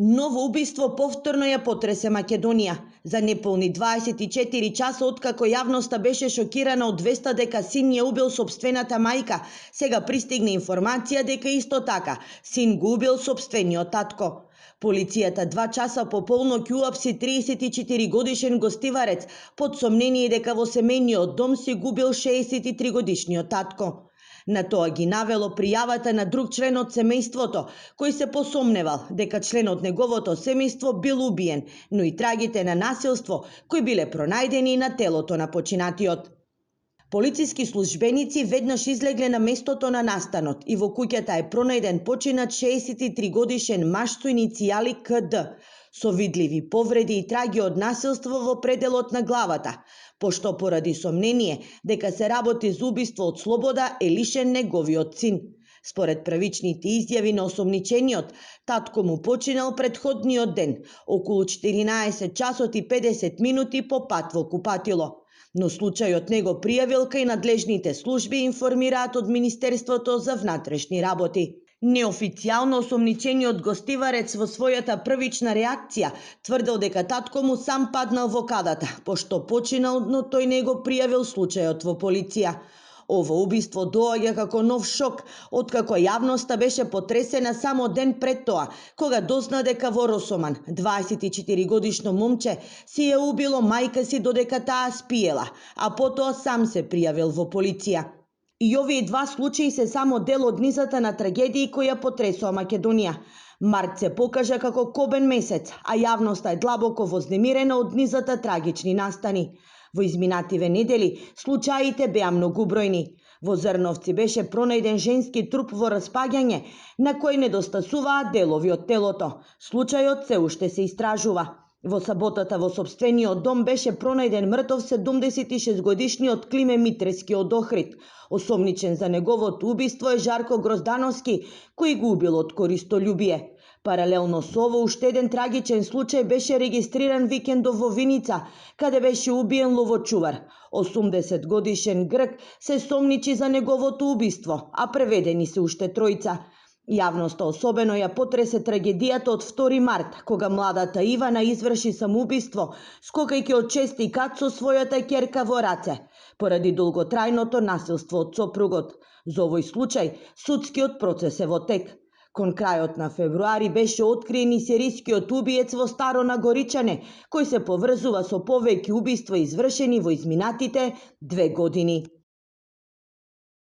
Ново убиство повторно ја потресе Македонија. За неполни 24 часа откако јавноста беше шокирана од веста дека син ја убил сопствената мајка, сега пристигна информација дека исто така син го убил сопствениот татко. Полицијата 2 часа по полноќ уапси 34 годишен гостиварец под сомнение дека во семејниот дом си губил 63 годишниот татко. На тоа ги навело пријавата на друг член од семејството, кој се посомневал дека член од неговото семејство бил убиен, но и трагите на насилство кои биле пронајдени на телото на починатиот. Полициски службеници веднаш излегле на местото на настанот и во куќата е пронајден починат 63 годишен маж со иницијали КД, со видливи повреди и траги од насилство во пределот на главата, пошто поради сомнение дека се работи за убиство од слобода е лишен неговиот син. Според правичните изјави на осомничениот, татко му починал претходниот ден, околу 14 часот и 50 минути по пат во купатило. Но случајот не го пријавил кај надлежните служби, информираат од Министерството за внатрешни работи. Неофицијално осомничениот гостиварец во својата првична реакција тврдел дека татко му сам паднал во кадата, пошто починал, но тој не го пријавил случајот во полиција. Ово убиство доаѓа како нов шок, откако јавноста беше потресена само ден пред тоа, кога дозна дека во Росоман 24 годишно момче си ја убило мајка си додека таа спиела, а потоа сам се пријавил во полиција. И овие два случаи се само дел од низата на трагедии која потресоа Македонија. Март се покажа како кобен месец, а јавноста е длабоко вознемирена од низата трагични настани. Во изминативе недели случаите беа многубројни. Во Зрновци беше пронајден женски труп во распаѓање, на кој недостасуваат делови од телото. Случајот се уште се истражува. Во саботата во сопствениот дом беше пронајден мртов 76 годишниот Климе Митрески од Охрид. Осомничен за неговото убиство е Жарко Гроздановски, кој го убил од користолюбие. Паралелно со ово, уште еден трагичен случај беше регистриран викендов во Виница, каде беше убиен ловочувар. 80 годишен грк се сомничи за неговото убиство, а преведени се уште тројца. Јавноста особено ја потресе трагедијата од 2 март, кога младата Ивана изврши самоубиство, скокајќи од 6-ти кат со својата ќерка во раце, поради долготрајното насилство од сопругот. За овој случај судскиот процес е во тек. Кон крајот на февруари беше откриен и серискиот убиец во Старо Нагоричане, кој се поврзува со повеќе убиства извршени во изминатите 2 години.